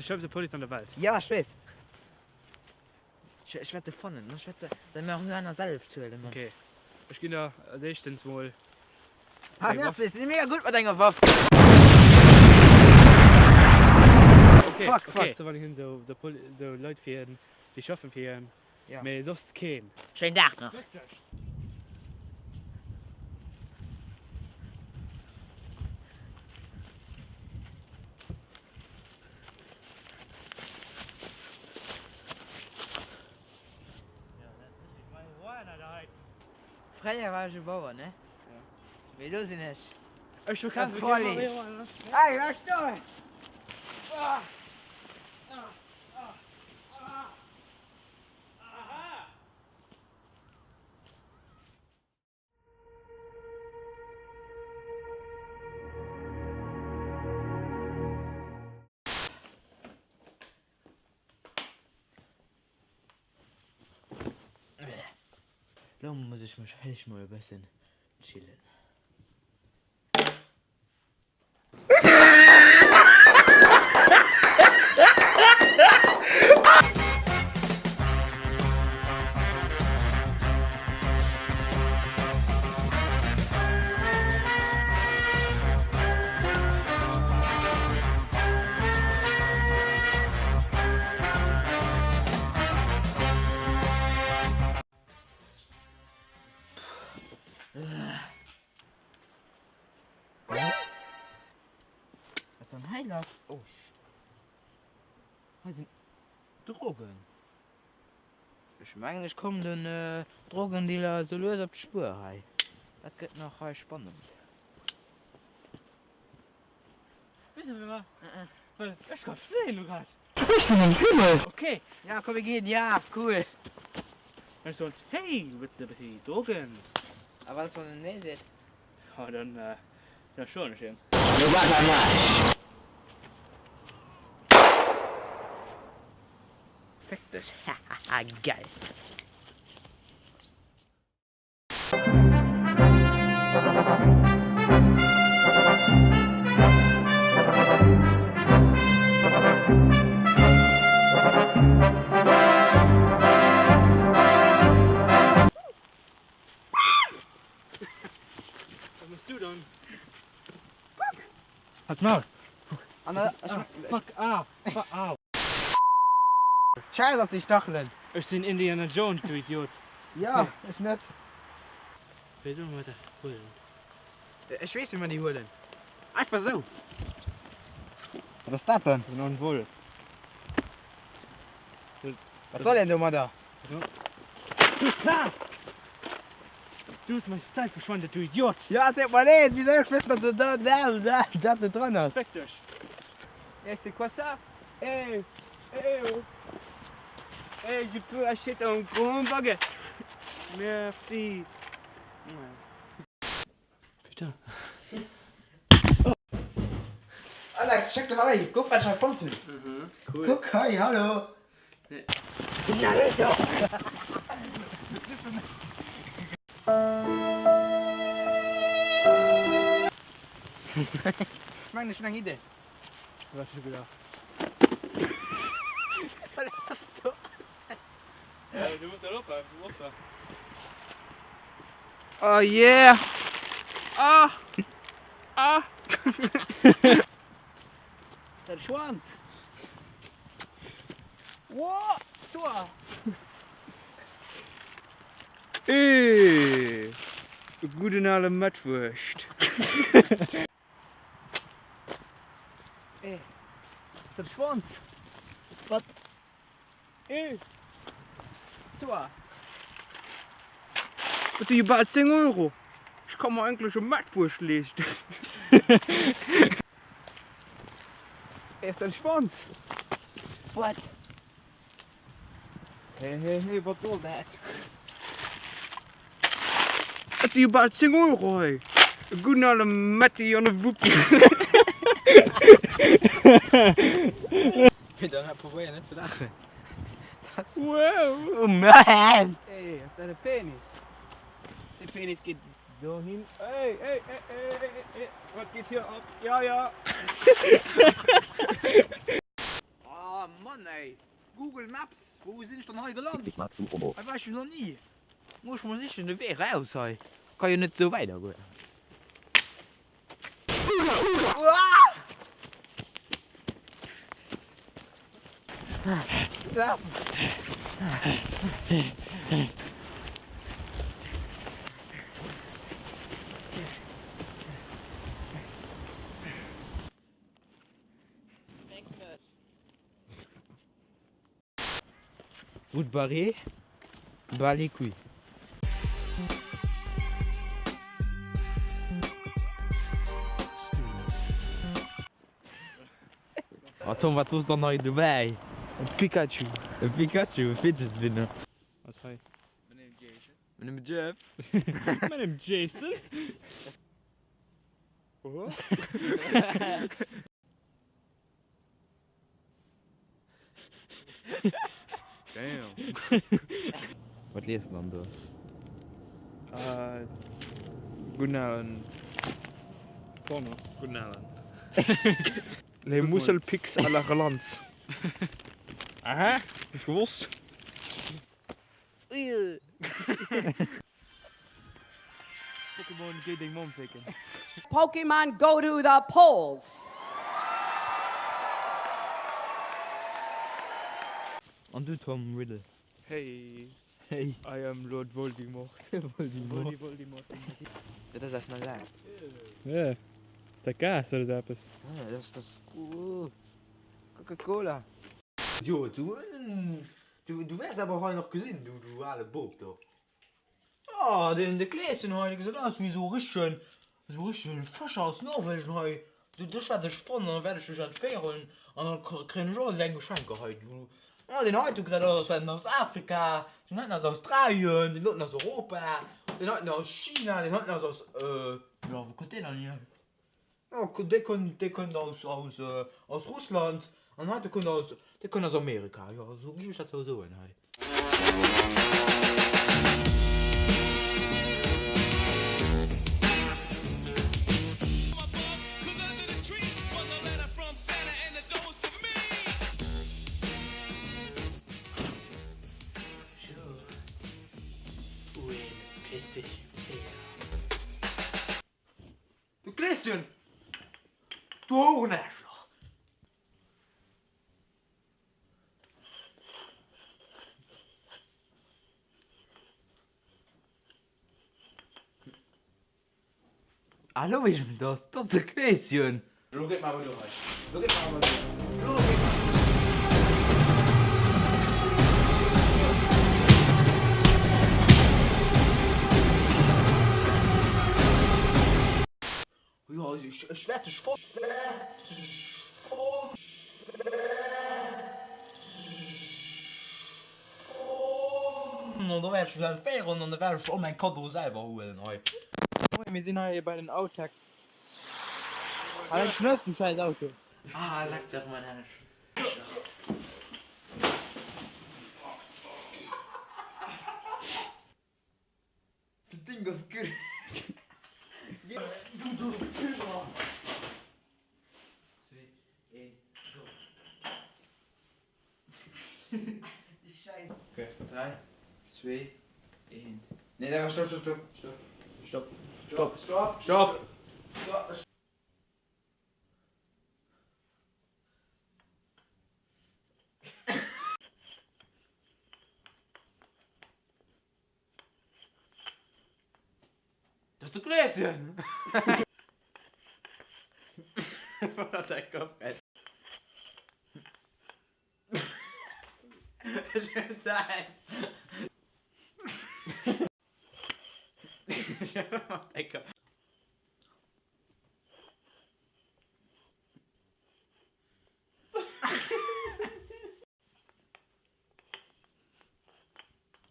ass déi schlëmmste Police an der Welt. Ja, ech weess. Ech wäert e fannen. Ech wäert de Marihuana selft huelen, Mann. Ok, ech ginn der als éischtens mol Ah, eng Waff. merci, si mega gutt mat enger Waff. Ok, Fuck, ok. fuck. So wann hien sou sou Poli sou Leit fir hien, déi schaffen fir hien, Ja. mee soss keen. Schéinen Dag nach. Fréier war ech e Bauer, ne? Mee elo sinn ech Ech hu e keng Police. Hey, bleif stoen! Lo muss ech mech héich mol e bëssen chillen. Was dann hei lass? Oh, hei sinn Drogen. Ech mengen ech kommen den Drogendealer sou lues op d'Spuer hei. Dat gëtt nach hei spannend. Weess du wéi Well ech ka fléien lo grad. Ech sinn am Himmel! Ok. Ja komm mir ginn, ja cool. Ech soen, hey wëlls de e bëssi Drogen? A wann wann en nee seet? Jo dann da schloen ech hien. Du bass am Arsch! Féck dech, hahaha geil! Wat mëss du dann? Halt d'Maul! Fuck, ah, fuck, au! Scheiss op déi Stachelen! Ech sinn Indiana Jones, du Idiot! Jo, ech net. Wéi solle mer dat huelen? Ech weess wéi mer déi huelen. Einfach esou. Wat ass dat dann? En Envol. Wat soll een domadder? Du hues meng Zäit verschwendet, du Idiot! Jo, et deet mer leed, wéi soll ech wëssen, datt do dat do dran ass? Féck dech! Eh, c'est quoi ça? Eh, eh oh! Eh, je peux acheter un grand baguette! Merci! Putain! Alex, check doch hei, kuck wat ech hei fonnt hunn! Mhm, cool! Kuck hei, hallo! Ech mengen ech hunn eng Idee. Wat scho gedacht. Wat ass do? Du muss dat ophalen, du Opfer. Oh yeah! Ah! Ah! Säin Schwanz! Woah! Soa! Eeh! E gudden ale Mettwurscht! Eeh! Säin Schwanz! Wat? Eeh! Soa! Et si jo bal 10 Euro! Ech ka mer eigentlech e Mettwurscht leeschten! Eeh, säin Schwanz! What? Hey, hey, hey, wat soll dat? Et si jo bal 10 Euro hei! E gudden ale Metti an e Wuppi! Peter, na probéier net ze laachen. Wow! Oh man! Ey, ass dat e Penis? De Penis geet dohin. Ey, ey, ey, ey, ey, wat geet hier ab? Ja, ja! Mann ey! Google Maps, wou sinn ech dann hei gelant? Hei war ech jo nach ni. Muss ech mol sichen de Wee raus hei. Ka jo net esou weider goen. Vous te barrez, bas les couilles. Oh Tom, wat hues dann hei dobäi? E Pikachu. E Pikachu, e Fidget Spinner. Wat hei? My name is Jeff. My name is Jason. Damn. Wat liest de dann do? Uh, Gudden Alan. Porno. Gudden Alan. Les Musselpics à la Relance. Aha, hues gewosst? Pokémon, géi deng Mamm fécken. Pokémon go to the polls! An du Tom Riddle? Hey, Hey. I am Lord Voldemort. Voldemort. Voldemort. Dat ass aus einer Last. Ja, dat Gas oder esou eppes. Ja, dat ass, dat ass, Coca-Cola. Jo, du, du, du wäers awer hei nach gesinn, du, du ale Bop do. Oh, den, de Kleeschen hei, dee gesäit aus wéi esou e richtegen, esou e richtegen Fëscher aus Norwegen hei. Du, dech wäert ech fannen an da wäert ech dech entféieren an da kréien ech all deng Geschenker hei, du. Oh, deen heiten gesäit aus, als wär en aus Afrika, deen heiten ass Australien, deen doten ass Europa, deen heiten ass China, deen heiten ass aus, jo, wou kënnt deen dann hier? Jo, dee kënnt, dee kënnt aus, aus, aus Russland an heite kënnt aus, dee kënnt aus Amerika. Jo, esou géif ech dat sou soen hei. Du Kleeschen! Du Hourenaarschloch! Ah, lo weess ech, wien et ass. Dat ass de Kleeschen! Lo geet mer awer duer hei. Lo geet mer awer duer. Lo geet mer. Jo, ech wäert dech fo. An da wäert ech dech entféieren an da wäert ech all meng Kaddoe selwer huelen hei. Moien, mir sinn hei bei den Outtakes. Halt eng Schnëss, du schäiss Auto! Ah, leck dach mein Aarsch. Dat Ding ass gutt. Du du Pimmel. 2, 1, go. Déi Schäiss. Ok, 3, 2, 1. Nee, da stopp, stopp, stopp, stopp, Stopp, stopp, stopp! stopp. Dat ass de Kleeschen! Wat däi Kapp ey. Ech hunn Zäit. Wat däi Kapp.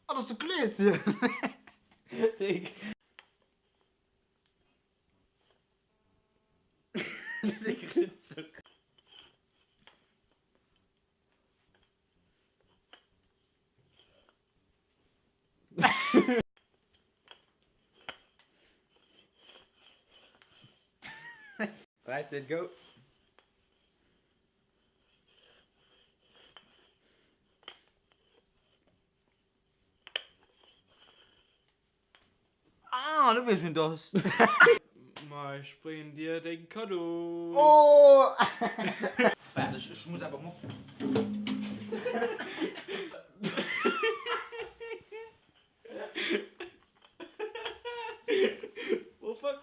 Ah, dat ass de Kleeschen! Déck. Dee grinst sou. Dräi, zwee, go! Ah, lo weess ech wien et ass. Ma ech bréngen dir deng Kaddo. Oh! Waart, ech, ech muss awer mucken. Oh fuck!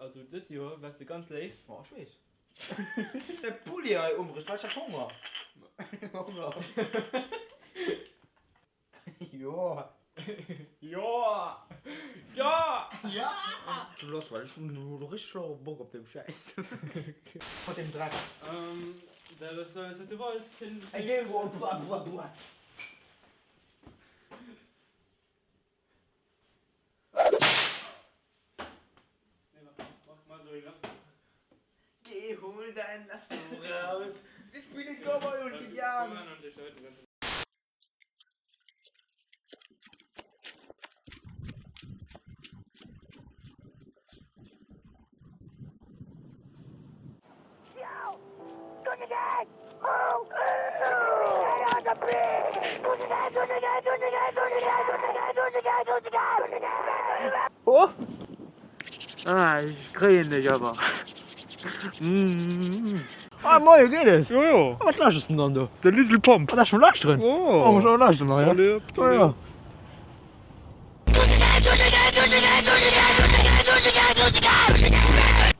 Also dëst Joer waars de ganz léif. Oh, ech weess. De Pulli hei umrech, well ech hat Honger. Honger. Jo. Jo! Jo! Ja! Lass well ech hunn elo richteg Bock op deem Schäiss. Mat deem Dreck. Dat ass alles wat du wollts. Ey geh buah buah buah. Geh hol dein Lasso raus, wir spielen Cowboy und Indianer. Oh! Ah, ech kréien dech awer. Ah, moie, geet et? Jo, jo. Ah, wat lauschters de dann do? De Little Pump. Ah, dat ass schonn lauschteren? Oh. Oh, muss och lauschteren, ja. Allez, hop, Oh, ja.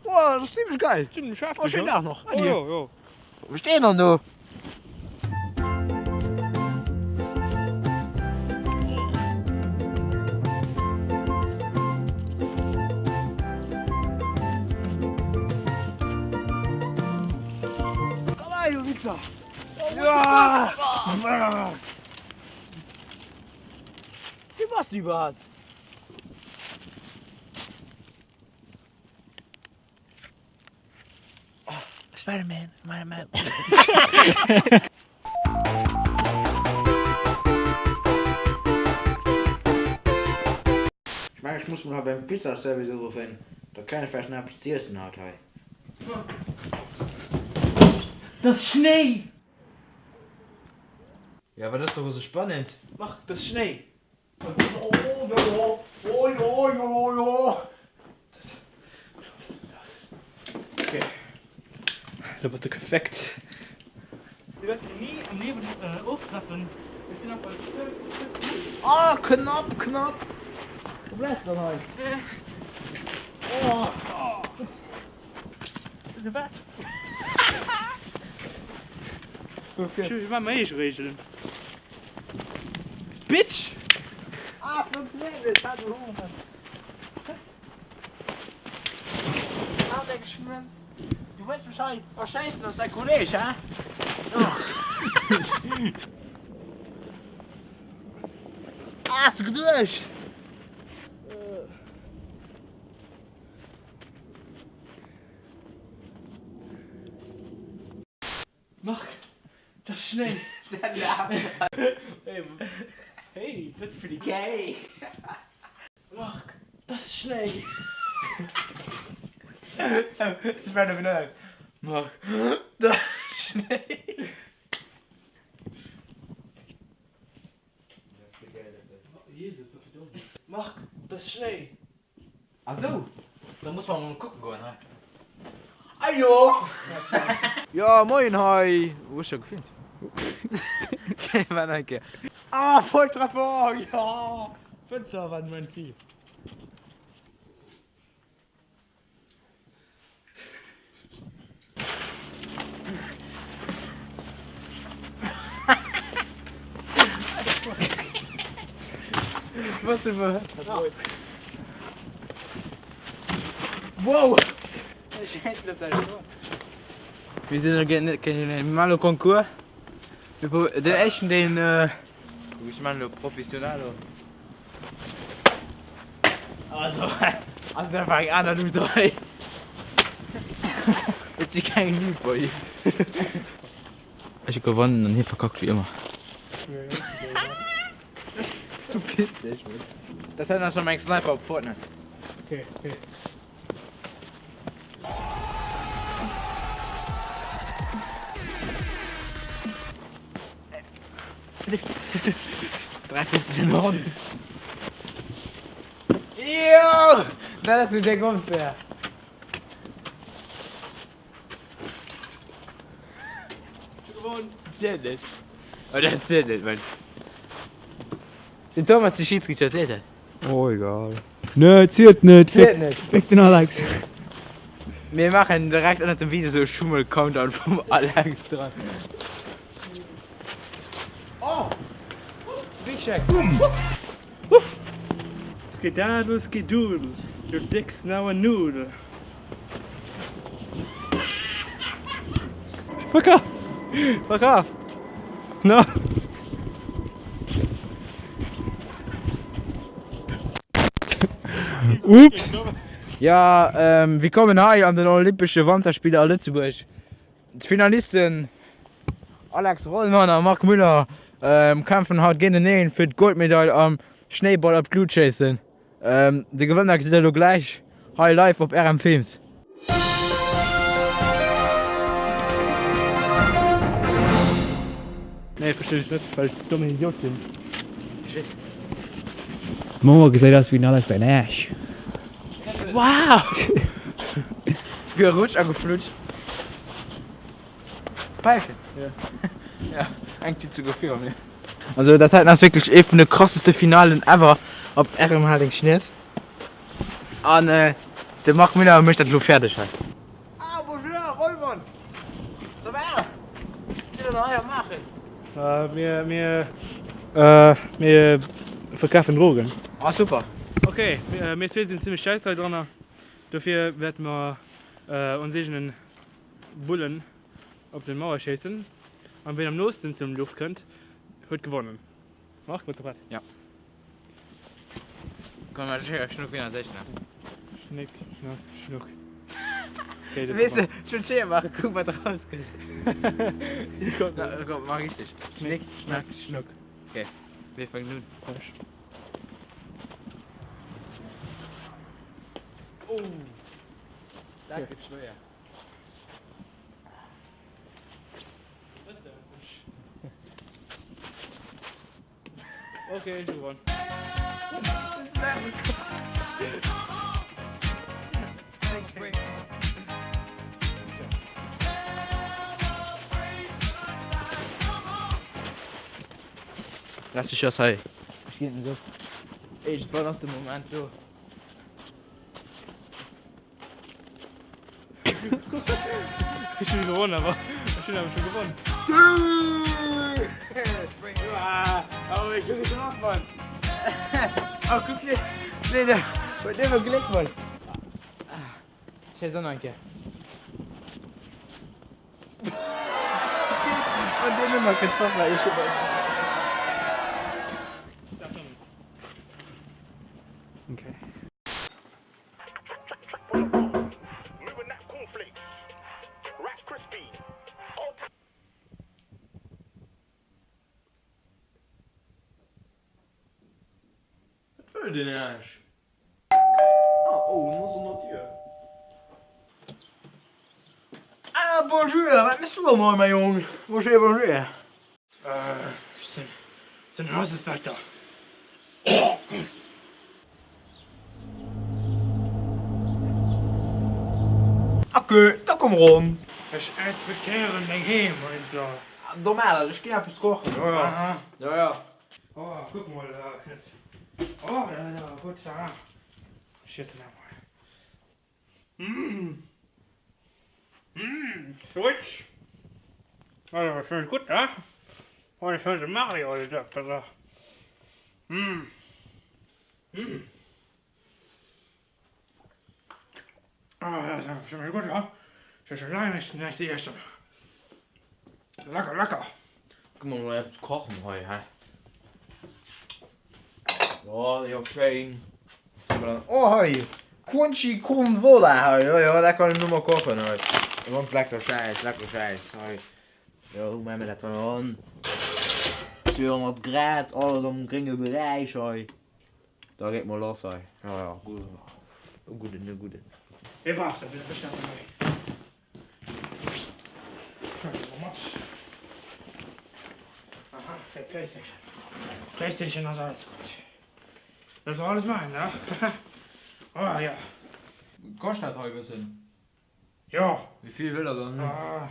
Wow, dat ass zimmlech geil. Zimmlech hefteg, Oh, schéinen Dag nach. Oh, jo, jo. Wou steet en dann do? Komm hei, du Wichser! Wie bass du iwwerhaapt? Spider-Man, Spider-Man. Ech mengen ech muss mol hei beim Pizzaservice uruffen, da kréien ech vläicht nach eppes z'iessen haut hei. Dat ass Schnéi! Jo, wat ass doru sou spannend? Marc, dat ass Schnéi! Okay. Lo bass de gefeckt. Du wäerts se ni am Liewen oftreffen. Ech sinn einfach ze, ze gutt. Ah, knapp, knapp! Wou bleifs de dann hei? Oh! Wat? Ech maache meng eege Reegelen. Bitch! Ah, funktioniert net, hat en Honger. Ah, deng Schmëss. Du wëlls mech hei erschéissen als däi Kolleg, hä? Ah, hast du geduecht? Marc, dat ass Schnéi! Hey, that's pretty gay! Marc, dat ass Schnéi! It's random enough. Marc, dat ass Schnéi! Marc, dat ass Schnéi! Ah sou, da muss mer mol kucke goen hei. Ajo! Jo moien hei, wou ech jo gefilmt. War nach eng Kéier. Ah Volltreffer, jo! Fënster war mein Ziel. Was denn war? Wow! Wir sinn géint Malo Concours. Den éischten deen ech man elo professionell. Also, also dat war eng aner Luut hei. Et si keng Luut bei him. Ech hu gewonnen an hie verkackt wéi ëmmer. Verpiss dech, Mann. Dat hei ass schon meng Sniper op Fortnite. Okay, okay. Dräiféissegen Hond. Jo! Dat ass jo déck onfair. Zielt net. Oh, dat zielt net, Mann. Den Thomas, de Schiedsrichter, zielt dat? Oh, egal. Nee, zielt net. Zielt net. Fick den Alex. Mir maachen direkt ënnert dem Video sou e Schummel-Countdown vum Alex dran. Oh! Big Check! Skedaddle, skedoodle, your dick's now a noodle. Fuck off! Fuck off! No! Oops! Jo, willkommen hei an den Olympesche Wanterspiller a Lëtzebuerg. D'Finalisten Alex Rollmann a Marc Müller kämpfen haut géinteneen fir d'Goldmedail am Schnéiball op d'Lut-Schéissen. De Gewënner gesitt der elo gläich hei live op RM Films. Nee, verstinn ech net, well ech dommen Idiot sinn. D'Mauer gesäit aus wéi den Alex säin Aarsch. Wow! Gerutscht a geflutscht. Päifen? Ja, eng steet souguer viru mir. Also dat heiten ass wierklech ee vun de krasseste Finalen ever op RM Harding Schness. An de Marc Müller mécht dat elo fäerdeg hei. Ah bonjour Rollmann, ça va? Wat sidd der dann hei am maachen? Mir, mir, mir verkafen Drogen. Ah super. Ok, mir zwee sinn zimmlech scheiss hei dranner, dofir wäerte mer ons eegenen Bullen op den Mauer schéissen an ween am noosten zum Luucht kënnt huet gewonnen. Marc, bass du prett? Ja. Komm mal Schéier, Schnuck, ween ass éischten ass. Schnick, schnack, schnuck. Weess de, ech wëll Schéier maachen, kuck wat erauskënnt. Komm, mach richteg. Schnick, schnack, schnuck. Ok, wee fänkt un? Ech. Oh, dat gëtt schwéier. Ok, ech hu gewonnen. Lass dich ass hei. Ech ginn net op. Iergendwann ass de Moment do. Ech hunn gewonnen, awer ech hunn awer scho gewonnen. Oh, ech hu getraff, Mann. Oh, kuck nee. Nee, der huet nëmme Gléck, Mann. Schéiss och nach eng Kéier. An deen ëmmer getraff, well ech. Okay. Wat wëll deen Aarsch? Ah, oh, en ass an der Dier. Ah, bonjour, wat méchs du dann hei, mäi Jong? Bonjour, bonjour. Ech sinn den Hausinspekter. Ok, da komm eran. Ech inspektéieren deng Heem, Heinzer. Normal, ech ginn eppes kochen. Jo, jo. Jo, jo. Oh, kuck mol, oh, dat ass awer gutt. Ech iessen dat mol. Mmh Mmh Switch Ass awer schonn gutt ne? Oh ech hunn de Mario entdeckt also Mmh Mmh Oh dat ass awer schonn gutt he? Ech hu scho laang näischt näischt iessen. Lecker lecker! Gi mer mol eppes kachen hei he? Jo jo schéin. Oh hei Crunchy Corn Vola hei, jo jo dat kann ech nëmme kochen hei. Ganz lecker Schäiss, lecker Schäiss hei. Jo hu mer dat hei an 200 Grad, alles am grénge Beräich hei. Da geet mol lass hei. Jo jo gutt, e gudden, e gudden. Hie brauch dat bestemmt net méi. Aha, fir d'Playstation. Playstation ass alles gutt. Dat war alles mäin, ne? Ah ja. Kascht dat hei e bëssen? Jo. Wéi vill wëll der dann hunn?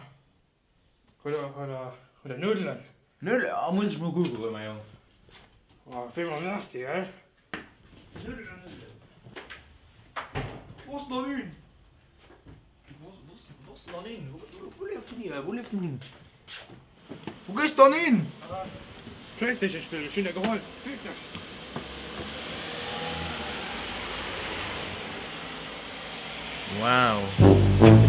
Hutt der, hutt der, hutt der Nuddelen? Nuddelen? Ah, muss ech mol kucke goen, mäi Jong. Oh, wéi mer nasty, gell? Nuddelen, Nuddelen. Wou ass denn dann hin? Wou, wou ass denn dann hin? Wou, wou leeft den hin? Wou leeft den hin? Wou gees dann hin? Playstation spillen, ech hunn der geholl. Fick dech! Wow.